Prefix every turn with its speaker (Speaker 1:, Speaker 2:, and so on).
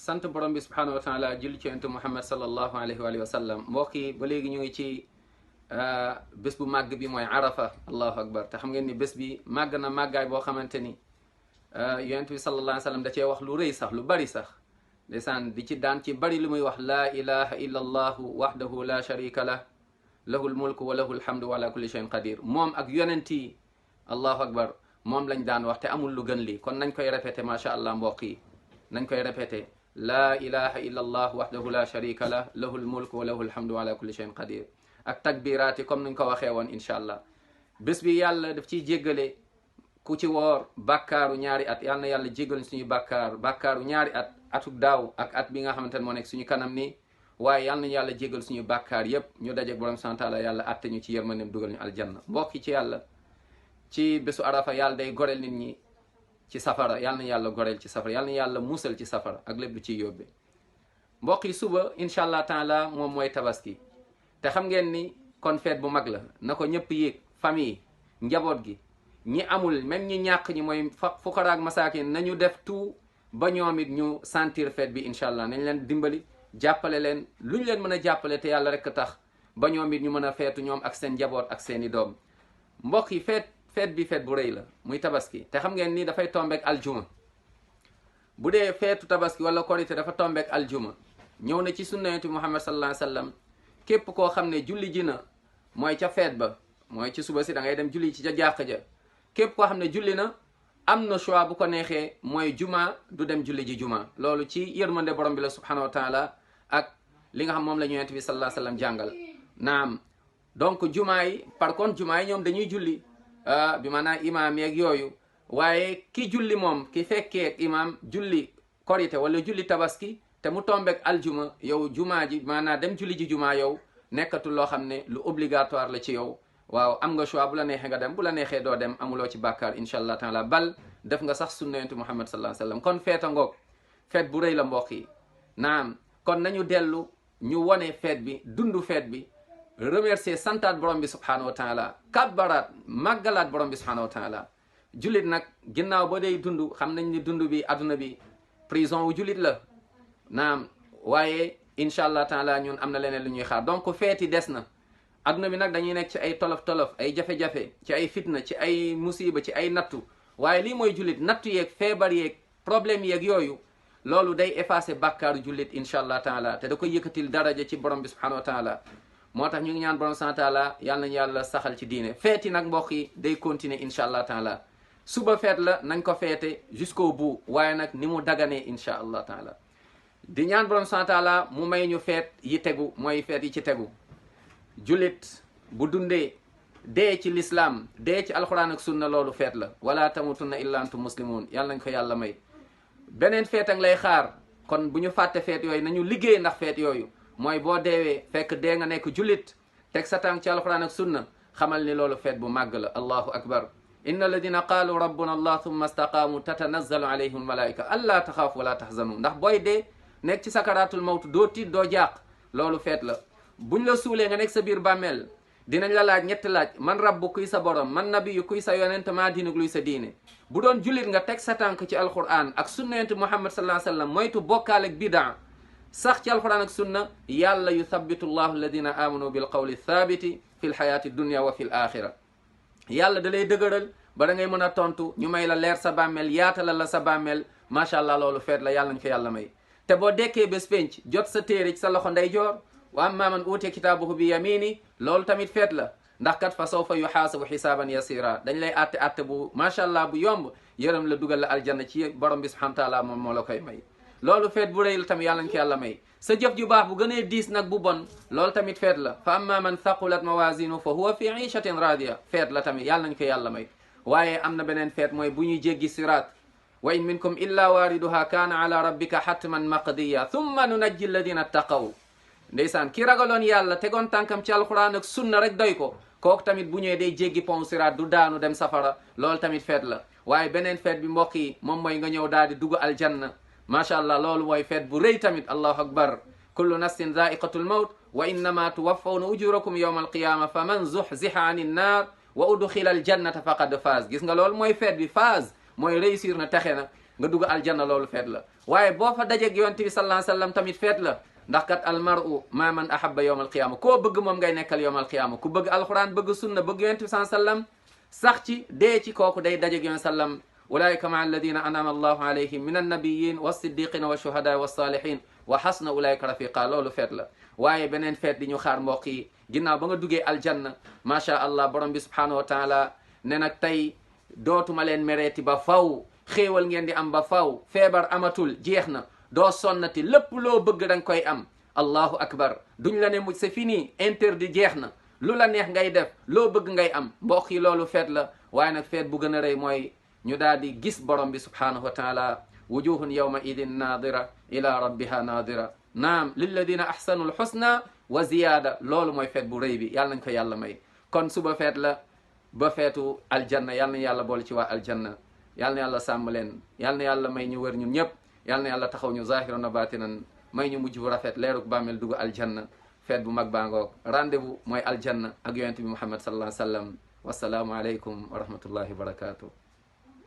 Speaker 1: sant borom bi subhanahu wa taala julli ci yonent Muhammad sallallahu alayhi wa sallam mbokk yi ba léegi ñu ngi ci bés bu màgg bi mooy arafa allahu akbar te xam ngeen ni bés bi màgg na màggaay boo xamante ni yonent bi sallallahu alayhi wa sallam da cee wax lu rëy sax lu bari sax ndeysaan di ci daan ci bari lu muy wax laa ilaha illa allahu wahdahu la sharika lah lahul mulku wa lahul hamdu wa ala kulli shay'in qadir moom ak yonent yi allahu akbar moom lañ daan wax te amul lu gën lii kon nañ koy répété macha allah mbokk yi nañ koy répété laa ilaha illa allah wahdahu la sharika lah lahul mulku wa lahul hamdu wa ala kulli shay'in qadir ak takbiraat yi comme nuñ ko waxee woon incha allah bés bi yàlla daf ciy jéggale ku ci woor bàkkaaru ñaari at yàlla na yàlla jéggal suñu bàkkaaru ñaari at atuk daaw ak at bi nga xamante ne moo nekk suñu kanam nii waaye yàlla na yàlla jéggal suñu bàkkaar yépp ñu dajeek borom subhanahu wa taala yàlla atte ñu ci yërmandeem dugal ñu aljanna mbokki ci yàlla ci bésu arafa yàlla day goreel nit ñi ci safara yàlla na yàlla goreel ci safara yàlla na yàlla musal ci safara ak lépp lu ciy yóbbe mbokk yi suba incha allah taala moom mooy tabaski te xam ngeen ni kon feet bu mag la na ko ñëpp yéeg famille njaboot gi ñi amul même ñi ñàkk ñi mooy fuqara ak masaakin nañu def tout ba ñoom it ñu sentir feet bi incha allah nañ leen dimbali jàppale leen lu ñu leen mën a jàppale te yàlla rek tax ba ñoom it ñu mën a feetu ñoom ak seen njaboot ak seeni doom mbokk yi feet bi feet bu rëy la muy tabaski te xam ngeen ni dafay tombeek aljuma bu dee feetu tabaski wala korité dafa tombeek aljuma ñëw na ci sunna yonent Muhammad sallallahu alayhi wa sallam képp koo xam ne julli ji na mooy ca feet ba mooy ci suba si da ngay dem julli ci ca jàkk ja képp koo xam ne julli na am na choix bu ko neexee mooy juma du dem julli ji juma loolu ci yërmande borom bi la subhanahu wa taala ak li nga xam moom la ñu yonent bi sallallahu alayhi wa sallam jàngal naam donc juma yi par contre juma yi ñoom dañuy julli bi maanaam imaam yeeg yooyu waaye ki julli moom ki fekkee imaam julli korité wala julli tabaski te mu tombeek aljuma yow jumaa ji maanaam dem julli ji jumaa yow nekkatul loo xam ne lu obligatoire la ci yow waaw am nga choix bu la neexee nga dem bu la neexee doo dem amuloo ci bàkkaar incha allah taala bal def nga sax sunna yonent Muhammad sallallahu alayhi wa sallam kon feeta ngoog feet bu rëy la mbokk yi naam kon nañu dellu ñu wone feet bi dundu feet bi remercier santaat borom bi subhanahu wa taala kabbaraat màggalaat borom bi subhanahu wa taala jullit nag ginnaaw ba day dund xam nañ ni dund bi adduna bi prison wu jullit la naam waaye incha allah taala ñun am na leneen lu ñuy xaar donc feeti des na adduna bi nag dañuy nekk ci ay tolof-tolof ay jafe-jafe ci ay fitna ci ay musiba ci ay nattu waaye lii mooy jullit nattu yeeg feebar yeeg problème yeeg yooyu loolu day effacer bàkkaaru jullit incha allah taala te da koy yëkkatil daraja ci borom bi subhanahu wa taala moo tax ñu ngi ñaan borom subhanahu wa taala yàlla nañu yàlla saxal ci diine feeti nag mbokk yi day continuer incha allah taala suba feet la nañ ko feete jusqu'au bout waaye nag ni mu daganee incha allah taala di ñaan borom subhanahu wa taala mu may ñu feet yi tegu mooy feet yi ci tegu jullit bu dundee dee ci l'islam dee ci alquran ak sunna loolu feet la wala tamutunna illa antum muslimun yàlla nañ ko yàlla may beneen feet ak lay xaar kon bu ñu fàtte feet yooyu nañu liggéey ndax feet yooyu mooy boo deewee fekk dee nga nekk jullit teg sa tànk ci alquran ak sunna xamal ni loolu feet bu màgg la allahu akbar inna alladina qaalu rabbuna allah thumma istaqaamu tatanazzalu alayhim almalaika allaa taxaafu wala tahzanu ndax booy dee nekk ci sakaratul mawt doo tiit doo jàq loolu feet la buñ la suulee nga nekk sa biir bàmmeel dinañ la laaj ñetti laaj man rabbu kuy sa borom man nabiyu kuy sa yonent maa diinug luy sa diine bu doon jullit nga teg sa tànk ci alquran ak sunna yonent muhammad sallallahu alayhi wa sallam moytu bokkaal ak bidaa sax ci alquran ak sunna yàlla yuthabitu llahu alladina amanu bil qawli thabiti fi lxayaati dunia wa fi l axira yàlla da lay dëgëral ba da ngay mën a tontu ñu may la leer sa bàmmeel yaatalal la sa bàmmeel macha allah loolu feet la yàlla nañ ko yàlla may te boo dekkee bés penc jot sa téere ci sa loxo ndeyjoor wa amma man uutiya kitaabahu bi yamini loolu tamit feet la ndax kat fa sawfa yuxaasabu xisaaban yasira dañ lay atte bu macha allah bu yomb yërëm la dugal la aljanna ci borom bi subhanahu wa taala moom moo la koy may loolu feet bu rëy la tamit yàlla nañ ko yàlla may sa jëf ju baax bu gënee diis nag bu bon loolu tamit feet la fa amma man thaqulat mawazinu fa huwa fi ishatin radiya feet la tamit yàlla nañ ko yàlla may waaye am na beneen feet mooy bu ñuy jéggi siraat wa in minkum illa waariduha kaana ala rabbika hatman maqdiya thumma nunajji alladina ttaqaw ndeysaan ki ragaloon yàlla tegoon tànkam ci alquran ak sunna rek doy ko kooku tamit bu ñëwee day jéggi pont siraat du daanu dem safara loolu tamit feet la waaye beneen feet bi mbokk yi moom mooy nga ñëw daal di dugg aljanna macha allah loolu mooy feet bu rëy tamit allahu akbar kullu nafsin zaiqatul mawt wa innama tuwaffawna ujurakum yawma alqiyama fa man zuhziha an innar wa udxila aljannata faqad faaz gis nga loolu mooy feet bi faaz mooy réussir na texe na nga dugg aljanna loolu feet la waaye boo fa dajeeg yonent bi sallallahu alayhi wasallam tamit feet la ndax kat almaru ma man ahabba yawm alqiyama koo bëgg moom ngay nekkal yawm alqiyama ku bëgg alquran bëgg sunna bëgg yonent bi sallallahu alayhi wasallam sax ci dee ci kooku day dajeeg yonent sallam ulaika maa alladina anama allahu alayhim min annabiyin wassiddiqina washuhada wassalihin wa hasna ulaika rafiqa loolu feet la waaye beneen feet di ñu xaar mbokk yi ginnaaw ba nga duggee aljanna macha allah borom bi subhanahu wa taala ne nag tey dootuma leen mereeti ba faw xéewal ngeen di am ba faw feebar amatul jeex na doo sonnati lépp loo bëgg da nga koy am allahu akbar duñ la ne mu c'est fini interdit jeex na lu la neex ngay def loo bëgg ngay am mbokk yi loolu feet la waaye nag feet bu gën a rëy mooy ñu daal di gis borom bi subhanahu wa taala wujuhun yawma idin nadira ila rabbiha nadira naam lilladina ahsanu alhusna wa ziyada loolu mooy feet bu rëy bi yàlla nañ ko yàlla may kon suba feet la ba feetu aljanna yàlla na yàlla boole ci waa aljanna yàlla na yàlla sàmm leen yàlla na yàlla may ñu wër ñun ñëpp yàlla na yàlla taxaw ñu zahiran na batinan may ñu mujj bu rafet leeruk bàmmeel dugg aljanna feet bu mag baa ngoog rendez-vous mooy aljanna ak yonent bi Muhammad sallallahu alayhi wa sallam wasalaamu aleykum wa rahmatullahi wa barakatuh